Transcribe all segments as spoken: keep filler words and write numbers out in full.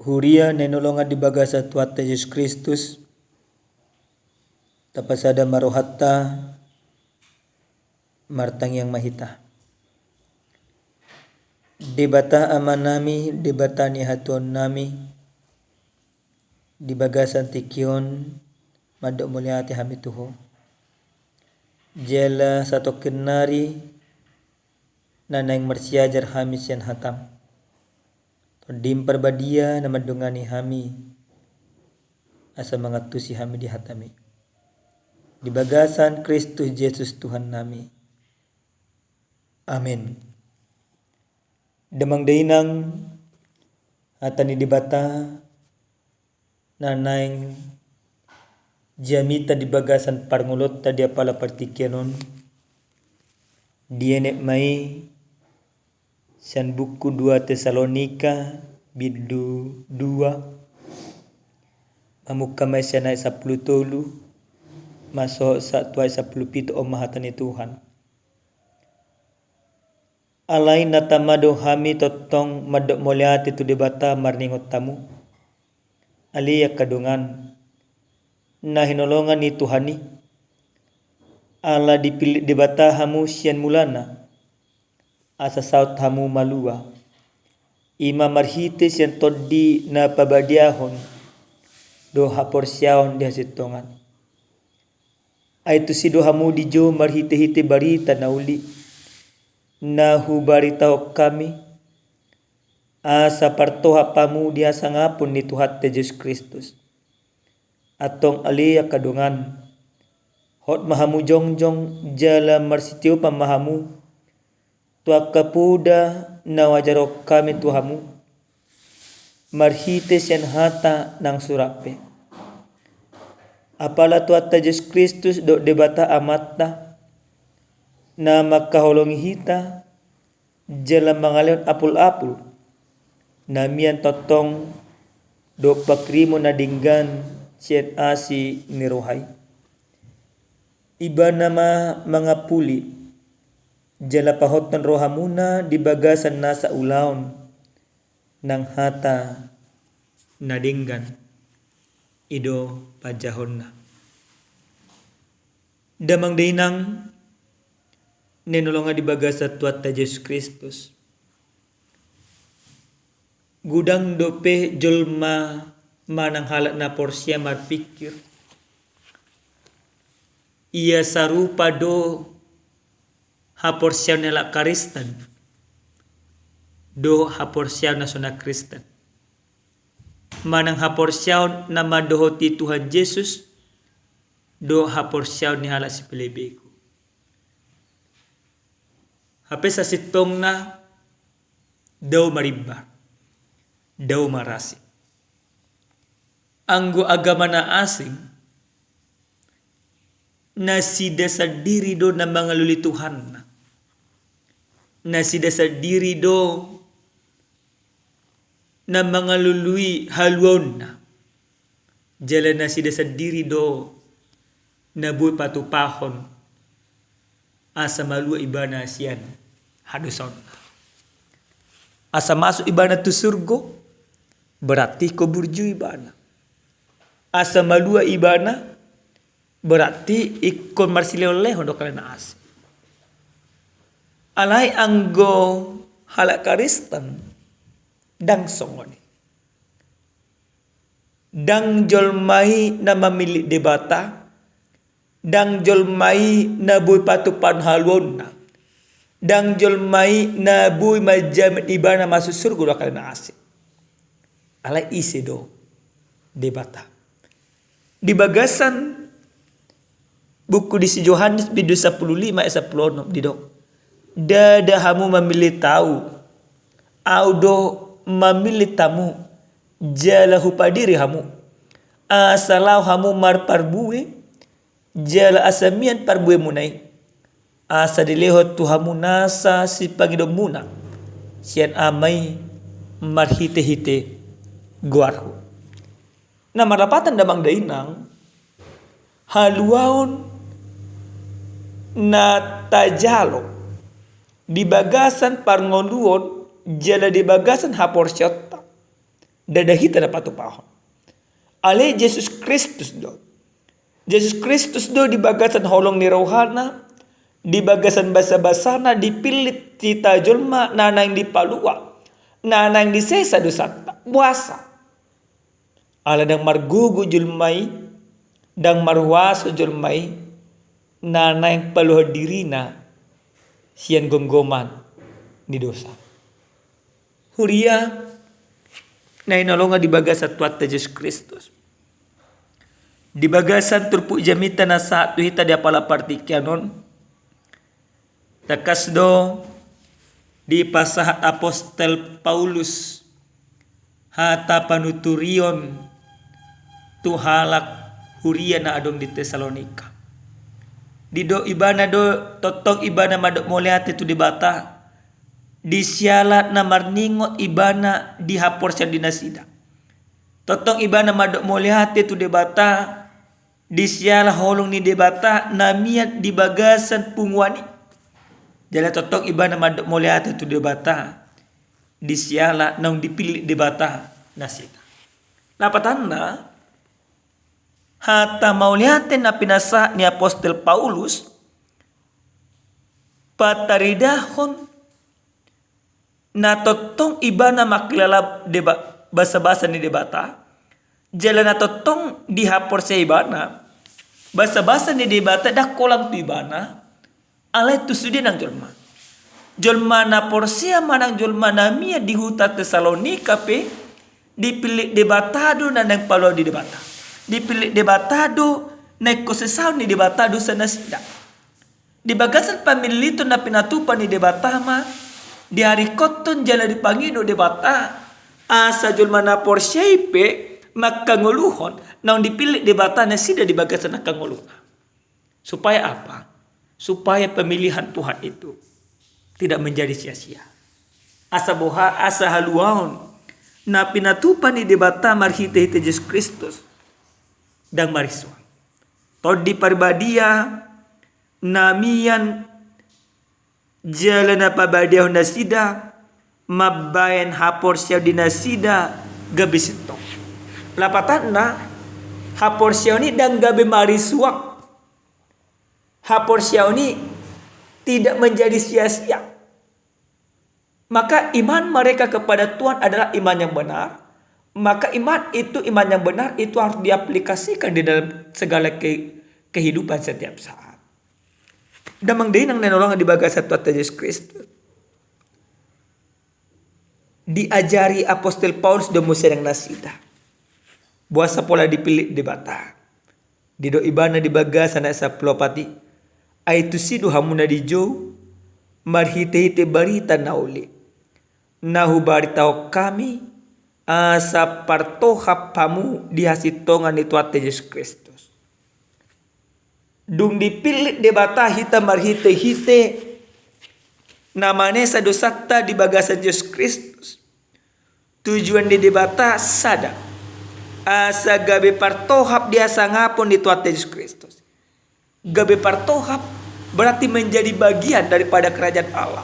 Huria na hinaholongan di bagasan Tuhanta Jesus Kristus, tapasada ma rohanta, martangiang ma hita. Debata Amanami, Debata ni hatuaonnami, di bagasan tingki on mandok mauliate hami tu Ho. Jala satongkin nari na naeng marsiajar hami sian hatam. Tondim Parbadia na mandongani hami, asa mangantusi hami di hatam i. Di bagasan Kristus Jesus Tuhannami. Amen. Damang dainang, hata ni Debata na naeng jamita di bagasan parngoluonta di apala partingkian on, dienet ma i sian buku dua Tesalonika bindu dua, mamungka ma i sian ayat sampulu tolu, masohot sahat tu ayat sampulu pitu. On ma hata ni Tuhan. Alai na tama do hami tongtong mandok mauliate tu Debata marningot hamu, ale angka dongan, na hinaholongan ni Tuhan i. Ala dipillit Debata hamu sian mulana, asa saut hamu malua. I ma marhite sian Tondi na pabadiahon dohot haporseaon di hasintongan. Ai tusi do hamu dijou marhitehite barita na uli na hubaritahon hami, asa partohap hamu di hasangapon ni Tuhanta Jesus Kristus. Antong ale angka dongan, hot ma hamu jongjong jala marsitiopan ma hamu tu angka poda na huajarhon hami tu hamu marhite sian hata nang surat pe. Apala Tuhanta Jesus Kristus dohot Debata Amanta, na mangkaholongi hita jala mangalehon apulapul na mian tongtong dohot panghirimon na denggan sian asi ni roha i. Ibana ma mangampuli jala pahothon rohamuna di bagasan nasa ulaon nang hata na denggan i do panjahonna. Damang dainang na hinaholongan di bagasan Tuhanta Jesus Kristus, godang dope jolma manang halak na porsea marpingkir, ia sarupa do haporseaon ni halak Kristen dohot haporseaon na so na Kristen, manang haporseaon na mandohoti Tuhan Jesus dohot haporseaon ni halak sipelebegu. Hape sasintongna dao marimbar, dao marasing. Anggo agama na asing, nasida sandiri do na mangalului Tuhanna. Nasida sandiri do na mangalului haluaonna. Jala nasida sandiri do na boi patupahon asa malua ibana sian hadosaonna. Asa masuk ibana tu surgo, berarti ingkon burju ibana. Asa malua ibana, berarti ingkon marsilehonlehon do halak na asing. Alai anggo halak Kristen, ndang songon i. Ndang jolma i na mamillit Debata, ndang jolma i na boi patupahon haluaonna, ndang jolma i na boi manjamin ibana masuk surgo do halak na asing. Alai ise do Debata? Di bagasan buku di si Johannes bindu sampulu lima ayat sampulu onom didok, ndada hamu mamillit ahu, ahu do mamillit hamu, jala hupadiri hamu, asa laho hamu marparbue, jala asa mian parbuemuna i, asa dilehon tu hamu nasa sipangidoonmuna sian Ama i marhitehite goarhu. Na marlapatan damang dainang, haluaon na tajalo di bagasan parngoluon jala di bagasan haporseaonta, Ndada hita na patupahon. Alai Jesus Kristus do. Jesus Kristus do di bagasan holong ni rohana, di bagasan basabasana dipillit hita jolma na naeng dipalua, na naeng disesa dosanta. Boasa? Ala ndang margogo jolma i, ndang marhuaso jolma i, na naeng paluahon dirina sian gomgoman ni dosa. Huria na hinaholongan di bagasan Tuhanta Jesus Kristus. Di bagasan turpuk jamita na sahat tu hita di apala partingkian on, tangkas do dipasahat apostel Paulus hata panuturion tu halak huria na adong di Tesalonika. Didok ibana do, tongtong ibana mandok mauliate tu Debata, di siala na marningot ibana di haporseaon di nasida. Tongtong ibana mandok mauliate tu Debata, di siala holong ni Debata na mian di bagasan punguan i. Jala tongtong ibana mandok mauliate tu Debata, di siala naung dipillit Debata nasida. Lapatanna, hata mauliate na pinasahat ni apostel Paulus, pataridahon na tongtong ibana mangkilala Deba-, basabasa ni Debata, jala na tongtong dihaporseai ibana, basabasa ni Debata ndang holan tu ibana, alai tu sude nang jolma. Jolma na porsea manang jolma na mian di huta Tesalonika pe, dipillit Debata do na naeng paluahon di Debata. Dipillit Debata do na ingkon sesaon ni Debata dosa nasida. Di bagasan pamilliton na pinatupa ni Debata ma, diharingkothon jala dipangido Debata, asa jolma na porsea i pe mangkangoluhon naung dipillit Debata nasida di bagasan angka ngoluna. Supaya apa? Supaya pemilihan Tuhan itu tidak menjadi sia-sia. Asa boha, asa haluaon na pinatupa ni Debata marhite-hite Jesus Kristus ndang marisuang. Tondi Parbadia na mian jala na pabadiahon nasida, mambahen haporseaon di nasida gabe sintong. Lapatanna, haporseaon i ndang gabe marisuang. Haporseaon i tidak menjadi sia-sia. Maka iman mereka kepada Tuhan adalah iman yang benar. Maka iman itu, iman yang benar itu harus diaplikasikan di dalam segala ke-, kehidupan setiap saat. Damang dainang na hinaholongan di bagasan Tuhanta Jesus Kristus. Diajari apostel Paulus do muse nang nasida. Boasa pola dipillit Debata. Didok ibana di bagasan ayat sampulu opat i, ai tusi do hamu na dijou, marhite-hite barita na uli na hubaritahon hami, asa partohap hamu di hasintongan ni Tuhanta Jesus Kristus. Dung dipillit Debata hita marhite-hite na manesa dosanta di bagasan Jesus Kristus, tujuan ni Debata sada, asa gabe partohap di hasangapon ni Tuhanta Jesus Kristus. Gabe partohap berarti menjadi bagian daripada kerajaan Allah.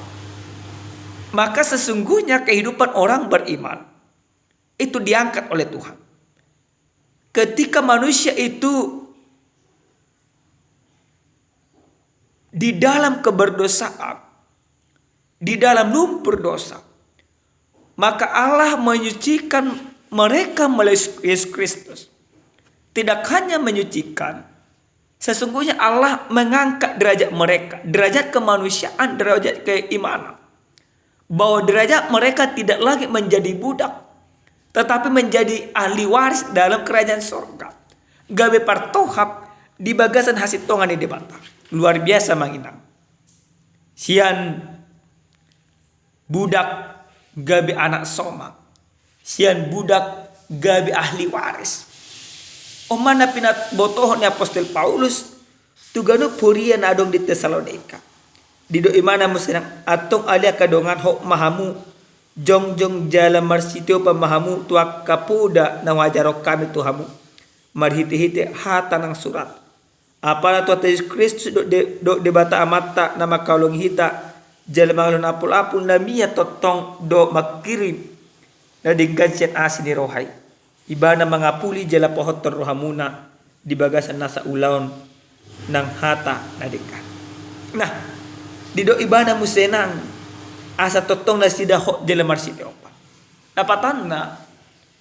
Maka sesungguhnya kehidupan orang beriman itu diangkat oleh Tuhan. Ketika manusia itu di dalam keberdosaan, di dalam lumpur dosa, maka Allah menyucikan mereka melalui Yesus Kristus. Tidak hanya menyucikan, sesungguhnya Allah mengangkat derajat mereka, derajat kemanusiaan, derajat keimanan. Bahwa derajat mereka tidak lagi menjadi budak, tetapi menjadi ahli waris dalam kerajaan sorga. Gabe partohap di bagasan hasintongan ni Debata. Luar biasa, amang inang. Sian budak gabe anak somak. Sian budak gabe ahli waris. On ma na pinabotohon ni apostel Paulus tu ganup huria na adong di Tesalonika. Didok ibana muse nang, antong ale angka dongan, hot ma hamu, jongjong jala marsitiopan ma hamu tu angka poda na huajarhon hami tu hamu marhite-hite hata nang surat. Apala Tuhanta Jesus Kristus dohot De-, dohot Debata Amanta na mangkaholongi hita jala mangalehon apul-apul na mian tongtong do mangkirim na denggan sian asi ni roha i. Ibana mangapuli jala pahothon rohamuna di bagasan nasa ulaon nang hata na denggan. Nah, didok ibana muse nang, asa tongtong nasida hot jala marsitiopan. Dapotanna,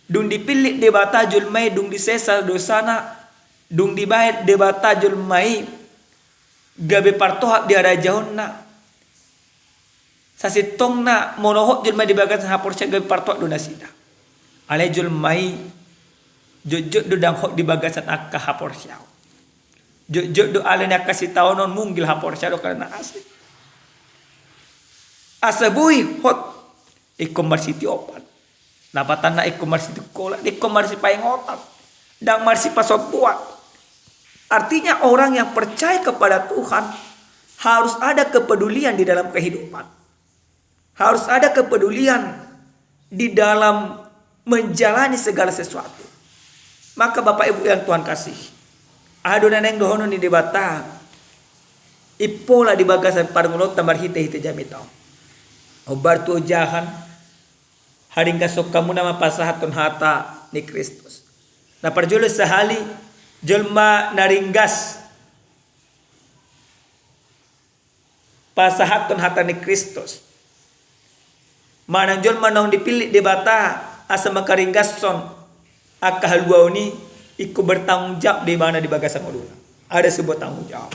dung dipillit Debata jolma i, dung disesa dosana, dung dibaen Debata jolma i gabe partohap di harajaonna. Sasintongna molo hot jolma di bagasan haporseaon gabe partohap do nasida. Alai jolma i jotjot do ndang hot di bagasan angka haporseaon. Jotjot do alani angka sitaonon munggil haporseaon dohot na asing. Asa boi hot ingkon marsitiopan. Dapotanna ingkon marsitungkolan, ingkon marsipaingotan, ndang marsipasombuan. Artinya orang yang percaya kepada Tuhan harus ada kepedulian di dalam kehidupan. Harus ada kepedulian di dalam menjalani segala sesuatu. Maka Bapak Ibu yang Tuhan kasih, aha do na naeng dohonon ni Debata, impola di bagasan parngoluonta marhitehite jamita on. Hombar tu ojahan, haringgashon hamuna ma pasahathon hata ni Kristus. Na parjolo sahali, jolma na ringgas pasahathon hata ni Kristus. Manang jolma naung dipillit Debata asa mangkaringgashon angka haluaon i, ingkon bertanggung jawab do ibana di bagasan ngoluna. Ada sebuah tanggung jawab.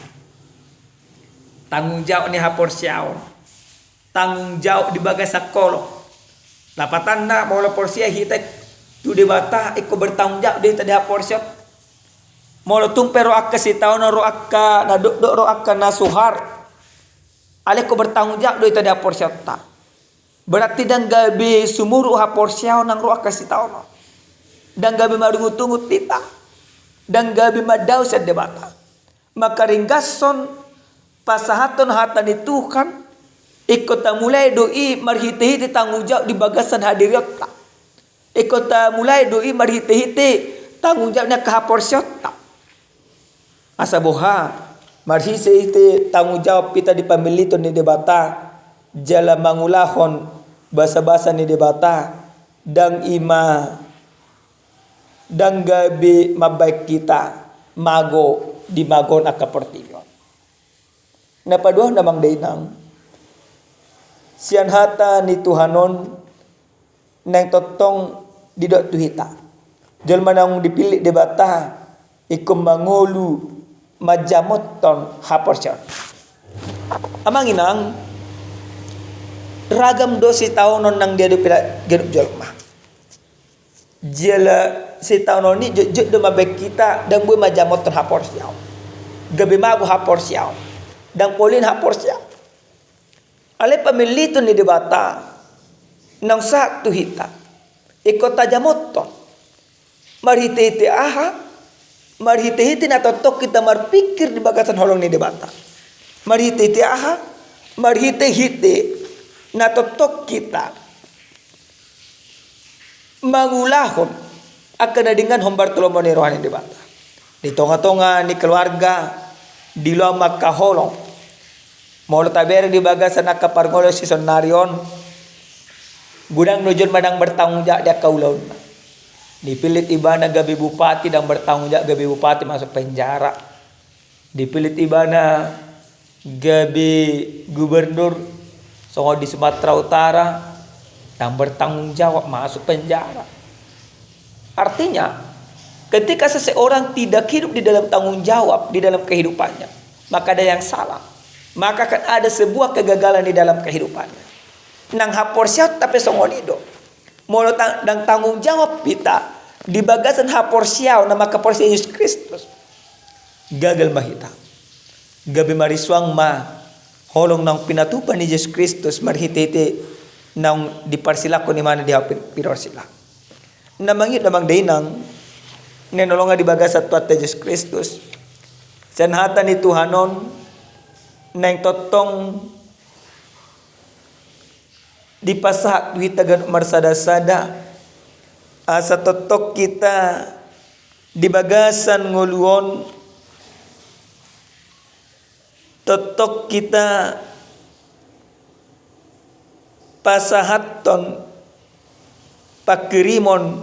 Tanggung jawab ni haporseaon. Tanggung jawab di bagasan holong. Dapotanna molo porsea hita tu Debata, ingkon bertanggung jawab do hita di haporseaon. Molo tung pe ro angka sitaonon, ro angka na dokdok, ro angka na suhar, alai ingkon bertanggung jawab do hita di haporseaonta. Berarti ndang gabe sumurut haporseaon nang ro angka sitaonon. Ndang gabe marungutungut hita. Ndang gabe mandao sian Debata. Mangkaringgashon pasahathon hata ni Tuhan, ingkon tamulai do i marhitehite tanggung jawab di bagasan hadirionta. Ingkon tamulai do i marhitehite tanggung jawab ni angka haporseaonta. Asa boha, marhitehite tanggung jawab hita di pamilliton ni Debata, jala mangulahon basabasa ni Debata, ndang i ma, ndang gabe mambahen hita mago di magoon angka portibi on. Na paduahon, amang dainang, sian hata ni Tuhan on naeng tongtong didok tu hita, jolma naung dipillit Debata ingkon mangolu manjamothon haporseaon. Amang inang, ragam do sitaonon nang diadopi ganup jolma. Jala sitaonon i jotjot do mambahen hita ndang boi manjamothon haporseaon. Gabe mago haporseaon. Ndang polin haporseaon. Alai pamilliton ni Debata naung sahat tu hita, ingkon tajamothon. Marhitehite aha? Marhitehite na tongtong hita marpingkir di bagasan holong ni Debata. Marhitehite aha? Marhitehite na tongtong hita mangulahon angka na denggan hombar tu lomo ni roha ni Debata. Di tongatonga ni keluarga, di lomo angka holong. Molo tabereng di bagasan angka parngoluon sisonari on, godang do jolma ndang bertanggung jawab di angka ulaonna. Dipillit ibana gabe bupati, ndang bertanggung jawab gabe bupati, masuk penjara. Dipillit ibana gabe gubernur, songon di Sumatera Utara, ndang bertanggung jawab, masuk penjara. Artinya, ketika seseorang tidak hidup di dalam tanggung jawab di dalam kehidupannya, maka ada yang salah. Maka akan ada sebuah kegagalan di dalam kehidupannya. Nang haporseaonta pe songon i do. Molo ta-, ndang tanggung jawab hita di bagasan haporseaon, na mangkaporseai Jesus Kristus, gagal ma hita. Gabe marisuang ma holong naung pinatupa ni Jesus Kristus marhitehite naung diparsilangkon ibana di hau pir-, pinorsilang. Na mangihut, na mangdainang, na hinaholongan di bagasan Tuhanta Jesus Kristus, sian hata ni Tuhan on naeng tongtong dipasahat tu hita ganup marsadasada, asa tongtong hita di bagasan ngolu on, tongtong hita pasahathon pangkirimon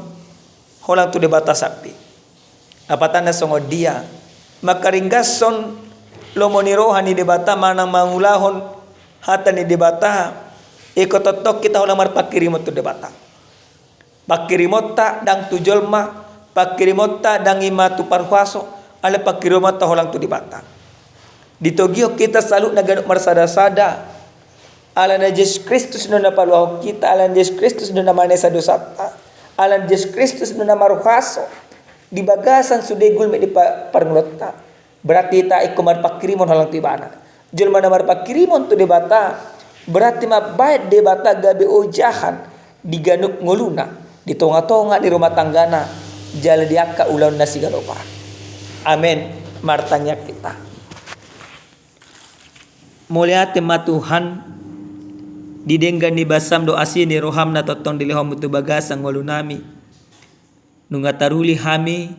holan tu Debata sandiri. Lapatanna songon dia? Mangkaringgashon lomo ni roha ni Debata manang mangulahon hata ni Debata, ingkon tongtong hita holan marpangkirimon tu Debata. Pangkirimonta ndang tu jolma, pangkirimonta ndang i ma tu parhuaso, alai pangkirimonta holan tu Debata. Ditogihon hita saluhutna ganup marsada-sada, alana Jesus Kristus do na paluahon hita, alana Jesus Kristus do na manesa dosanta, alana Jesus Kristus do na marhuaso di bagasan sude gulmit ni pa-, parngoluonta. Berarti hita ingkon marpangkirimon holan tu Ibana. Jolma na marpangkirimon tu Debata, berarti mambahen Debata gabe ojahan di ganup ngoluna, di tonga-tonga ni rumah tanggana, jala di angka ulaonna siganup ari. Amen. Martangiang hita. Mauliate ma Tuhan, di denggan ni basaM dohot asi ni rohaM na tongtong dilehonMu tu bagasan ngolunami. Nunga taruli hami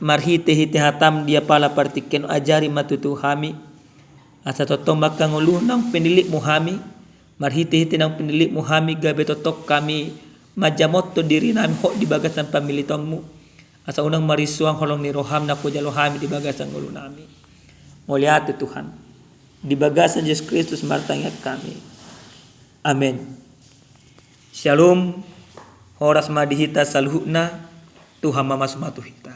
marhite-hite hataM di apala partingkian on, ajari ma tutu hami, asa tongtong ma angka ngolu naung pinillitMu hami, marhite-hite naung pinillitMu hami, gabe tongtong hami manjamothon dirinami hot di bagasan pamilitonMu, asa unang marisuang holong ni rohaM na hujalo hami di bagasan ngolunami. Mauliate Tuhan. Di bagasan Jesus Kristus martangiang hami. Amen. Shalom. Horas ma di hita saluhutna. Tuhan ma mamasu-masu hita.